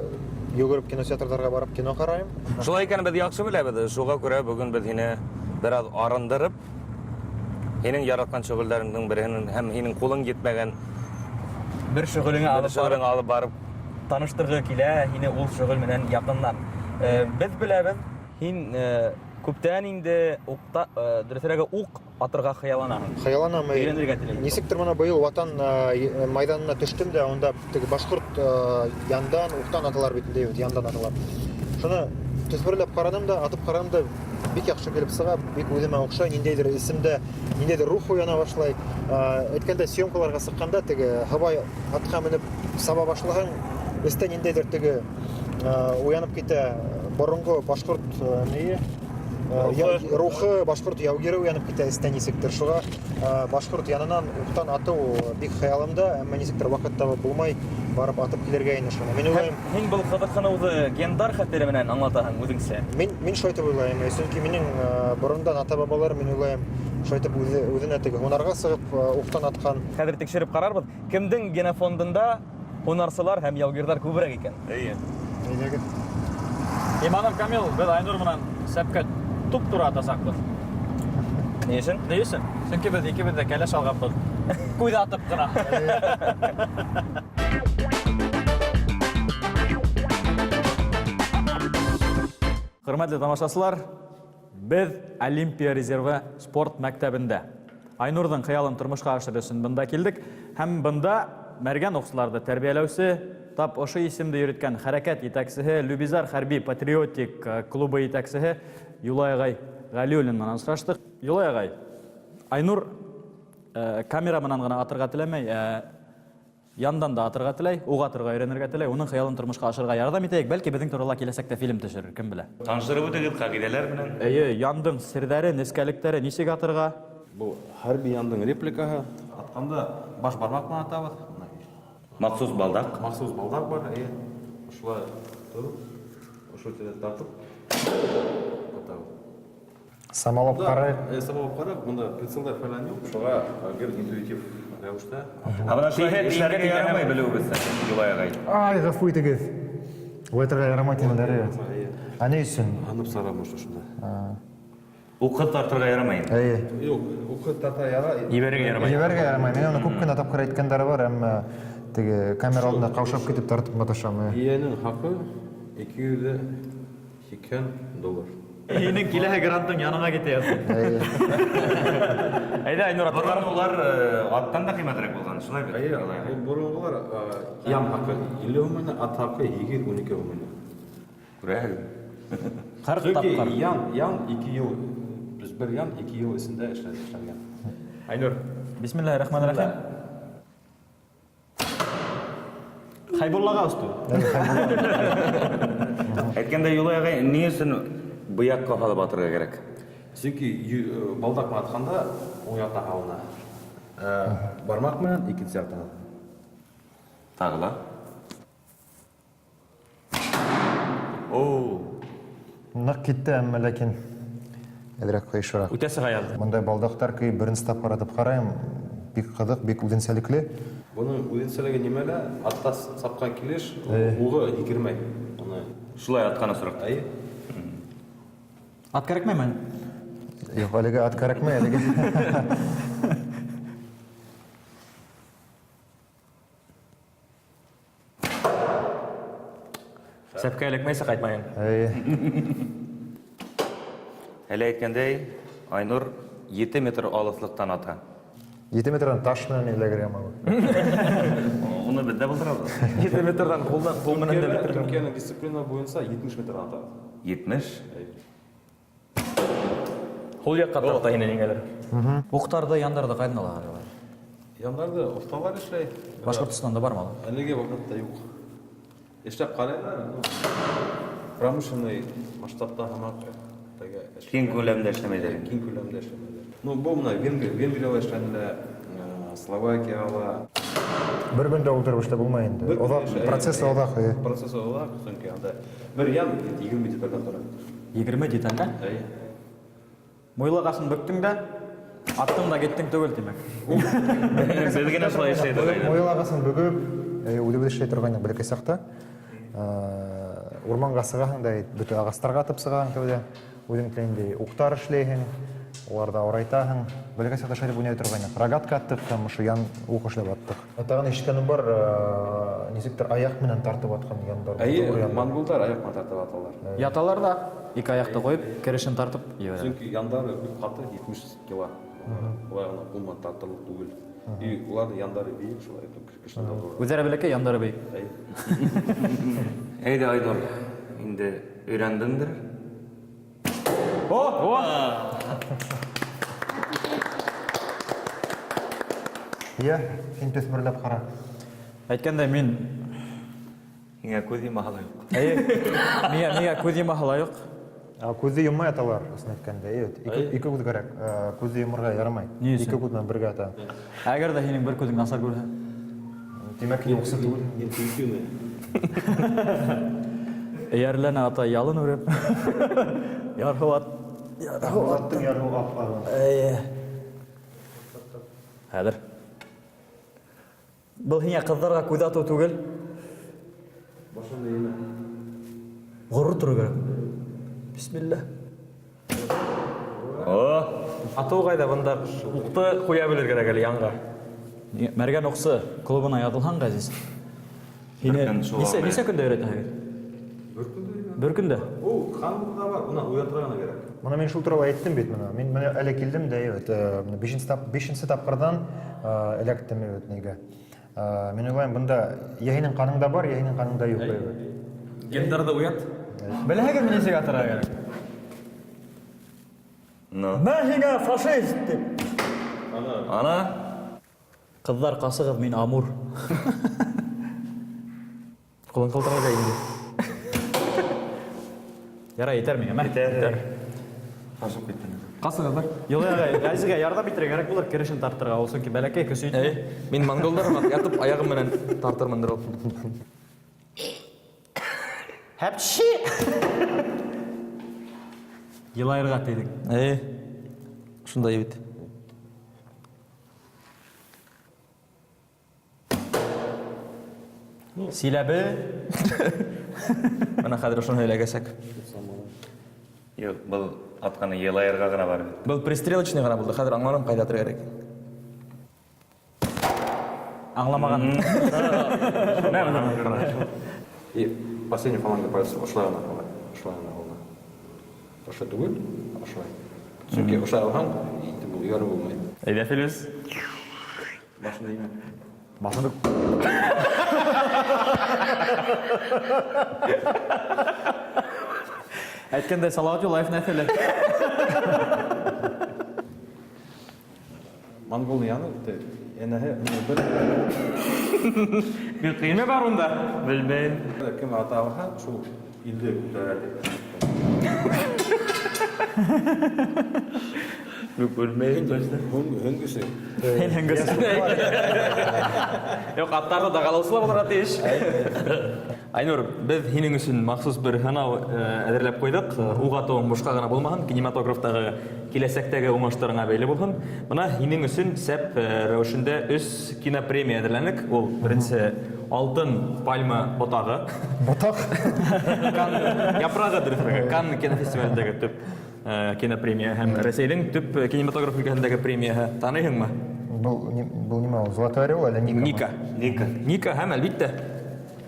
йүгереп кинотеатрҙарға барып кино ҡарайым. Шулай икән, беҙ яҡшы беләбеҙ. Шуға күрә бөгөн беҙ һине бер аҙ арындырып, һинең яратҡан шөғөлдәреңдең береһен һәм һинең ҡулың етмәгән бер шөғөлөңә бер шөғөлөңә алып барып таныштырғы килә һине ул шөғөл менән яҡындан. Беҙ беләбеҙ, һин күптән инде уҡта, дөрөҫөрәге уҡ атырға хыялланаһың. Хыялланам. Өйрәнергә теләйһең. Нисектер мына быйыл Ватан майҙанына төштөм дә, унда теге башҡорт яндан уҡтан аталар бит инде, яндан аталар. Шуны төҫмөрләп ҡараным да, атып ҡараным да, бик яҡшы килеп сыға, бик үҙемә оҡшай, ниндәйҙер исемдә, ниндәйҙер рух уяна башлай. Әйткәндә, съемкаларға сыҡҡанда теге һыбай атҡа менеп саба башлаһаң, эстә ниндәйҙер теге уянып китә боронғо башҡорт нее, рухы, башҡорт яугире уянып китә эстә нисектер. Шуға башҡорт янынан уҡтан атыу бик хыялымда, әммә нисектер ваҡыт табып булмай, барып атып килергә ине шуны. Мин уйлайым, һин был ҡыҙыҡһыныуҙы гендар хәтере менән аңлатаһың үҙеңсә. Мин шулай итеп уйлайым, сөнки минең борондан ата-бабаларым, мин уйлайым, шулай итеп үҙенә теге һунарға сығып уҡтан атҡан. Хәҙер тикшереп ҡарарбыҙ, кемдең генофондында һунарсылар һәм яугирҙар күберәк икән. Эйе. Әйҙәгеҙ. Иманым камил, беҙ Айнур менән сәпкә туп-тура атасаҡбыҙ. Ни өсөн? Ни өсөн? Сөнки беҙ икебеҙ ҙә кәләш алғанбыҙ. Күҙ атып ҡына. Хөрмәтле тамашасылар, беҙ Олимпия резервы спорт мәктәбендә. Айнурҙың хыялын тормошҡа ашырыр өсөн бында килдек. Һәм бында мәргән уҡсыларҙы тәрбиәләүсе, тап ошо исемде йөрөткән хәрәкәт етәксеһе, Любизар хәрби патриотик клубы етәксеһе Юлай ағай Ғәлиуллин менән осраштыҡ. Юлай ағай, Айнур камера менән генә атырға теләмәй, яндан да атырға теләй, уға атырға өйрәнергә теләй. Уның хыялын тормошҡа ашырырға ярҙам итәйек. Бәлки беҙҙең турала киләсәктә фильм төшөрөр, кем белә. Таныштырып үтегеҙ ҡағиҙәләр менән. Эйе, яндың серҙәре, нескәлектәре, нисек атырға? Был хәрби яндың репликаһы. Атҡанда баш бармаҡ менән атабыҙ. Махсус балдаҡ. Махсус балдаҡ бар, эйе. Ошолай тороп, ошо тирәлә тартып атабыҙ. Самалап ҡарайыҡ. Самалап ҡарайыҡ, бында прицелдар фәлән юҡ. Шуға гел интуитив рәүештә. Ә бына шулай эшләргә ярамай белеүебеҙсә, Юлай ағай. Ай, ғәфү итегеҙ. Улай итергә ярамай тинеләр. Ә ни өсөн? Һынып сара может шунда. Уҡы тартырға ярамай. Эйе. Юҡ, уҡы тарта ярай. Ебәрергә ярамай. Ебәрергә ярамай. Мин уны күп кенә тапҡыр әйткәндәре бар, әммә теге камера алдында ҡаушап китеп тартып маташам. Эйәнең хаҡы 280 доллар. Һинең киләһе грантың яныңа китә язды. Эйе. Әйҙә, Айнур, Борон улар аттан да ҡиммәтерәк булған, шулай бит? Эйе, ул боронғолар ям хаҡы 50 һум ине, ат хаҡы 8-12 һум ине. Күрәһегеҙ. Ҡырҡ Сөнки тапҡыр. ян 2 йыл, без бер ян 2 йыл эсендә эшләнгән. Айнур. Бисмиллаһир-рахманир-рахим. Хайбуллаға осто. Әйткәндә, Юлай ағай, ни өсөн быяҡҡа һалып атырға кәрәк? Сөнки балдаҡ менән атҡанда уң яҡтан һалына. Бармаҡ менән икенсе яҡтан. Тағы ла. Оу. Ныҡ китте, әммә ләкин әҙерәк ҡыйышыраҡ. Үтә сыға язды. Бындай балдаҡтар көйөп беренсе тапҡыр атып ҡарайым. Бик ҡыҙыҡ, бик үҙенсәлекле. Бының үҙенсәлеге нимәлә? Атта сапҡан килеш, уғы һикермәй. Уны Шулай атҡан осраҡта. Эйе. Ат кәрәкмәйме? Юҡ, әлегә ат кәрәкмәй, әлегә. Сәпкә эләкмәйсә ҡайтмайым. Эйе. Әле әйткәндәй, Айнур 7 метр алыҫлыҡтан ата. 7 метрҙан таш менән эләгергә мөмкин. Уны беҙ ҙә булдыра алабыҙ. 7 метрҙан ҡулдан, ҡул менән дә Төркиәлә, бөтөргән. Төркиәнең дисциплина буйынса 70 метрҙан ата. 70. Һул яҡҡа тарта һине ниңәлер. Уҡтарҙы, яндарҙы ҡайҙан алаһығыҙ улай? Яндарҙы оҫталар эшләй. Башҡортостанда бармы улар? Әлеге ваҡытта юҡ. Эшләп ҡарайлар, но промышленный масштабта һымаҡ теге Киң күләмдә эшләмәйҙәр. Киң күләмдә эшләмәйҙәр. Ну, был мына Венгрияла эшләнелә, Словакияла. Бер көндә ултырып эшләп булмай инде. Бер Оҙаҡ, көндә эшләй. процесс оҙаҡ. Эйе. Процесс оҙаҡ, сөнки анда бер ян 20 детальдән тора. 20 детальдән? Эйе. Муйлағасын бөктөң дә, аттың да киттең түгел, тимәк. Беҙ генә шулай эшләй торғайныҡ. Муйыл ағасын бөгөп, үҙебеҙ эшләй торғайныҡ бәләкәй саҡта. Урманға сығаһың да, бөтә ағастарға атып сығаһың тәүҙә. Үҙең теләгәндәй уҡтар эшләйһең, уларҙы ауырайтаһың. Бәләкәй саҡта шулай уйнай торғайныҡ. Рогатка аттыҡ һәм ошо ян уҡ эшләп аттыҡ. Тағын ишеткәнем бар, нисектер аяҡ менән тартып атҡан яндар. Эйе, монголдар аяҡ менән тартып аталар. Яталар да, ике аяҡты ҡуйып, керешен тартып ебәрәләр. Сөнки яндары бик ҡаты, 70 кило. Улай ғына ҡул менән тартырлыҡ түгел. И уларҙың яндары бейек шулай, кешене дә ҙур. Үҙҙәре бәләкәй, яндары бейек. Эйе. Әйҙә, Айнур, инде өйрәндеңдер. О! О! Йә, һин төҫмөрләп ҡара. Әйткәндәй, мин Һиңә күҙ йомаһы ла юҡ. Эйе. Миңә күҙ йомаһы ла юҡ. Күҙҙе йоммай аталар, ысын әйткәндә. Эйе, ике күҙ кәрәк. Күҙҙе йоморға ярамай. Ни өсөн? Ике күҙ менән бергә ата. Әгәр ҙә һинең бер күҙең насар күрһә? Тимәк, һин уҡсы түгел. Интуитивный. Эйәрләнә ата ялын үреп. Ярһыу ат. Ярһыу аттың ярһыу ап-ағын. Эйе. Хәҙер. Был һиңә ҡыҙҙарға күҙ атыу түгел. Башыңды эймә. Ғорур торор кәрәк. Бисмилла. О! Атыу ҡайҙа бында уҡты ҡуя белер кәрәк әле янға. Мәргән уҡсы клубына яҙылһаң, Ғәзиз. Һине Бер көн шул алмай. нисә көндә өйрәтәһегеҙ? Бер көндә өйрәнә. Бер көндә? Ул ҡанында бар, бына уятырға ғына кәрәк. Бына мин шул турала әйттем бит бына. Мин бына әле килдем дә, бына бишенсе тапҡырҙан эләктем, нигә. Мин уйлайым, бында йә һинең ҡаныңда бар, йә һинең ҡаныңда юҡ, Гендарҙы уят. Беләһегеҙме нисек атырға кәрәк? Ну. Мә һиңә фашист тип. Ана. Ҡыҙҙар ҡасығыҙ, мин Амур. Ҡулың ҡалтырарға инде. Ярай, етәр миңә, мә. Етәр. Ҡасып киттем. Ҡасығыҙ бар. Юлай ағай, Ғәзизгә ярҙам итергә кәрәк булыр, керешен тартырға, ул сөнки бәләкәй көсө етмәй. Әй, мин монголдар ятып аяғым менән тартырмындыр ул. Хәпши! Йылайырға тейҙек. Әй, шундай бит. Силәбе. Бына хәҙер ошоно һөйләгәсәк. Юҡ, был атҡаны йылайырға ғына бар бит. Был пристрелочный ғына булды. Хәҙер аңланым ҡайҙа атырға кәрәк. Аңламаған. И последний фаланга пальцы ошолай ғына ҡала. Ошолай ғына ҡала. Ошолай түгел, ошолай. Сөнки ошолай алһаң, инде был яры булмай. Әйҙә, Филүс. Башыңды эймә. Башыңды Әйткәндәй, Салауат Юлаев нәҫеле. Монгол яны, йәнәһе, бер Нимә бар унда? Белмәйем. Кем ата алһа, шул илде күтәрә тип. Юҡ, белмәйем, точно. Һөңгөсө. Һин һөңгөсө. Юҡ, аттарҙы дағалаусылар булырға тейеш. Айнур, беҙ һинең өсөн махсус бер һынау әҙерләп ҡуйҙыҡ. Уҡ атыуың бушҡа ғына булмаһын, кинематографтағы киләсәктәге уңыштарыңа бәйле булһын. Бына һинең өсөн сәп рәүешендә өс кинопремия әҙерләнек. Ул беренсе алтын пальма ботағы. Ботаҡ? Кан япрағы дөрөҫөрәге. Кан кинофестивалендәге төп кинопремия һәм Рәсәйҙең төп кинематограф өлкәһендәге премияһы. Таныйһыңмы? Был нимә ул? Золотой орел әллә Ника? Ника. Ника. Ника һәм әлбиттә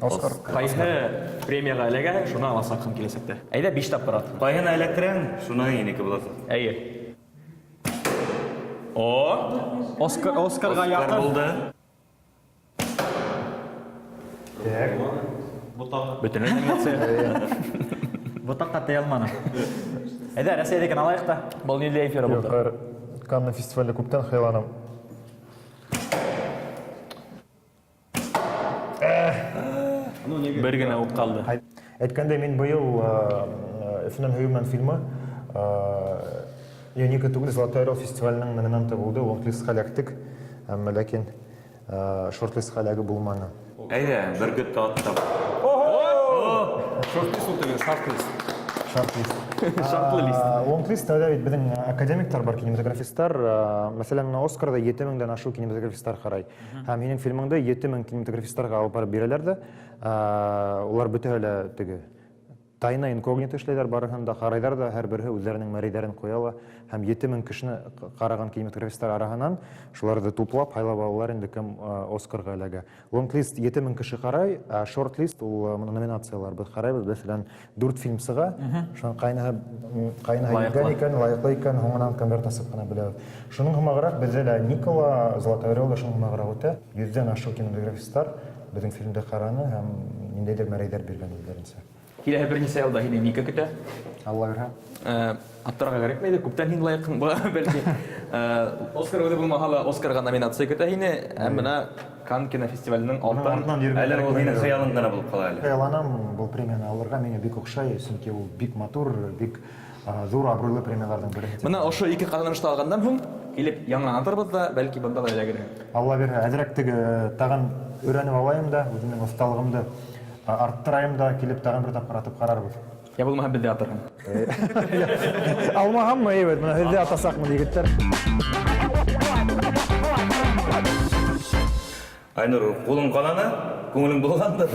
Оскар. Ҡайһы премияға эләгәһең, шуны аласаҡһың киләсәктә. Әйҙә, 5 тапҡыр ат. Ҡайһына эләктерәң, шуны һинеке буласаҡ. Әйе. О! Оскар, Оскарға Оскар яҡын. булды. Так. Бөтөнләй номинация. Ботаҡҡа тейә алманы. Әйҙә, Рәсәйҙекен алайыҡ та. Был ниндәй эфир Юҡ, булды? хәҙер Канны фестивале күптән хыялланам. Бер генә уҡ ҡалды. Әйткәндәй, мин быйыл Өфөнән һөйөү менән фильмы Юника түгел, Золотой орел фестиваленең номинанты булды. Лонглистҡа эләктек, әммә ләкин шортлистҡа эләгеп булманы. Әйҙә, бөркөттө аттым. Шорт-лист ул түгел, шарт-лист. Шарт-лист. Шартлы лист. Лонглист тәүҙә бит беҙҙең академиктар бар, кинематографисттар. Мәҫәлән, менә Оскарҙа 7000-дән ашыу кинематографисттар ҡарай. Һәм һинең фильмыңды 7000 кинематографисттарға алып барып бирәләр ҙә, улар бөтәһе лә теге тайна инкогнито эшләйҙәр, барыһын да ҡарайҙар ҙа, һәр береһе үҙҙәренең мәрейҙәрен ҡуя ла. Һәм 7000 кешене ҡараған кинематографисттар араһынан шуларҙы туплап һайлап алалар инде, кем Оскарға эләгә. Лонглист 7000 кеше ҡарай, ә шортлист ул моны номинациялар беҙ ҡарайбыҙ. Мәҫәлән, 4 фильм сыға, шуның ҡайныһы Лайыҡлы. еңгән икән, лайыҡлы икән, һуңынан конверт асып ҡына беләбеҙ. Шуның һымағыраҡ беҙҙә лә Никола, Золотой орел да шуның һымағыраҡ үтә. 100-дән ашыу кинематографисттар беҙҙең фильмды ҡараны һәм ниндәйҙер мәрейҙәр биргән үҙҙәренсә. Киләһе бер нисә йылда һине Ника көтә. Алла бирһә. Аптырарға кәрәкмәй ҙә, күптән һин лайыҡһың була, бәлки. Оскар үҙе булмаһа ла, Оскарға номинация көтә һине. Ә бына Кан кинофестиваленең Уның алтын артынан йөрөгән Әле ул һинең хыялың ғына булып ҡала әле. Хыялланам был премияны алырға, миңә бик оҡшай, сөнки ул бик матур, бик ҙур абруйлы премияларҙың береһе. Бына ошо ике ҡаҙанышты алғандан һуң килеп яңынан атырбыҙ ҙа, бәлки бында ла эләгерһең. Алла бирһә, әҙерәк теге тағын өйрәнеп алайым да, үҙемдең оҫталығымды арттырайым да, килеп тағын бер тапҡыр атып ҡарарбыҙ. Я булмаһа беҙҙе атырһың. Алмаһаммы, әйбәт, бына һеҙҙе атасаҡмын, егеттәр. Айнур, ҡулың ҡананы, күңелең булғандыр.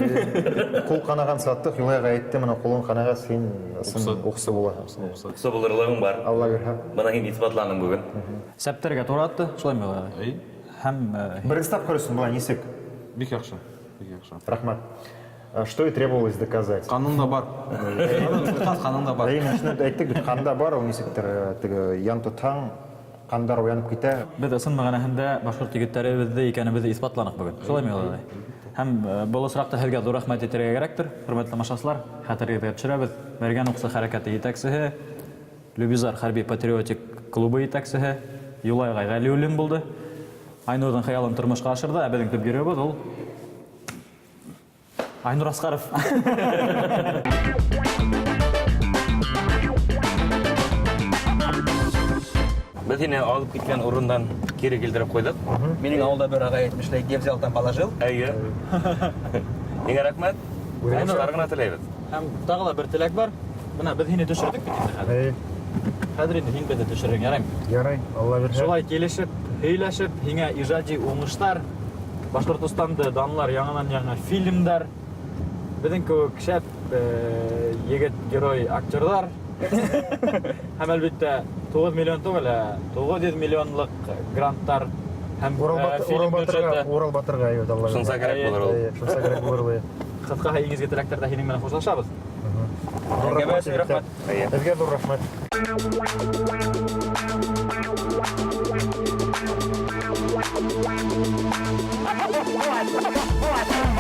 Ҡул ҡанағансы аттыҡ, Юлайға әйтте, бына ҡулың ҡанағас, һин ысын уҡсы булаһың. Уҡсы булырлығың бар. Алла бирһә. Бына һин иҫбатланың бөгөн. Сәптәргә тура атты, шулаймы, Юлай ағай? Эй. Һәм Беренсе тапҡыр өсөн былай нисек? Бик яҡшы, бик яҡшы. Рәхмәт. Что и требовалось доказать. Ҡаның да бар. Ҡаның да бар. Әйе, шуны әйттек бит, ҡанда бар, ул нисектер, теге ян тотһаң, ҡандар уянып китә. Беҙ ысын мәғәнәһендә башҡорт егеттәребеҙҙе икәнебеҙҙе иҫбатланыҡ бөгөн. Шулаймы, Юлай ағай? Һәм был осраҡта һеҙгә ҙур рәхмәт әйтергә кәрәктер. Хөрмәтле тамашасылар, хәтерегеҙгә төшөрәбеҙ. Мәргән уҡсы хәрәкәте етәксеһе, Любизар хәрби патриотик клубы етәксеһе Юлай ағай Ғәлиуллин булды. Айнурҙың хыялын тормошҡа ашырҙы, ә беҙҙең төп геройыбыҙ ул Айнур Асҡаров. Беҙ һине алып киткән урындан кире килтереп ҡуйҙыҡ. Минең ауылда бер ағай әйтмешләй, где взял, там положил. Эйе. Һиңә рәхмәт. Уңыштар ғына теләйбеҙ. Һәм тағы ла бер теләк бар. Бына беҙ һине төшөрҙөк бит инде хәҙер. Эйе. Хәҙер инде һин беҙҙе төшөрөң, яраймы? Ярай, Алла бирһә. Шулай килешеп, һөйләшеп, һиңә ижади уңыштар, Башҡортостанды данлар яңынан-яңы фильмдар, беҙҙең кеүек шәп егет герой актерҙар. Һәм әлбиттә туғыҙ миллион түгел, ә туғыҙ йөҙ миллионлыҡ гранттар һәм, фильм Урал Батырға, бюджеты. Урал Батырға, әйе, Алла бирһә. Шунса кәрәк булыр ул. Эйе, шунса кәрәк булыр ул, эйе. Ҡыҫҡаһы, иң изге теләктәрҙә һинең менән хушлашабыҙ. Ҙур рәхмәт, Әңгәмә өсөн рәхмәт. Эйе. Һеҙгә ҙур рәхмәт. What?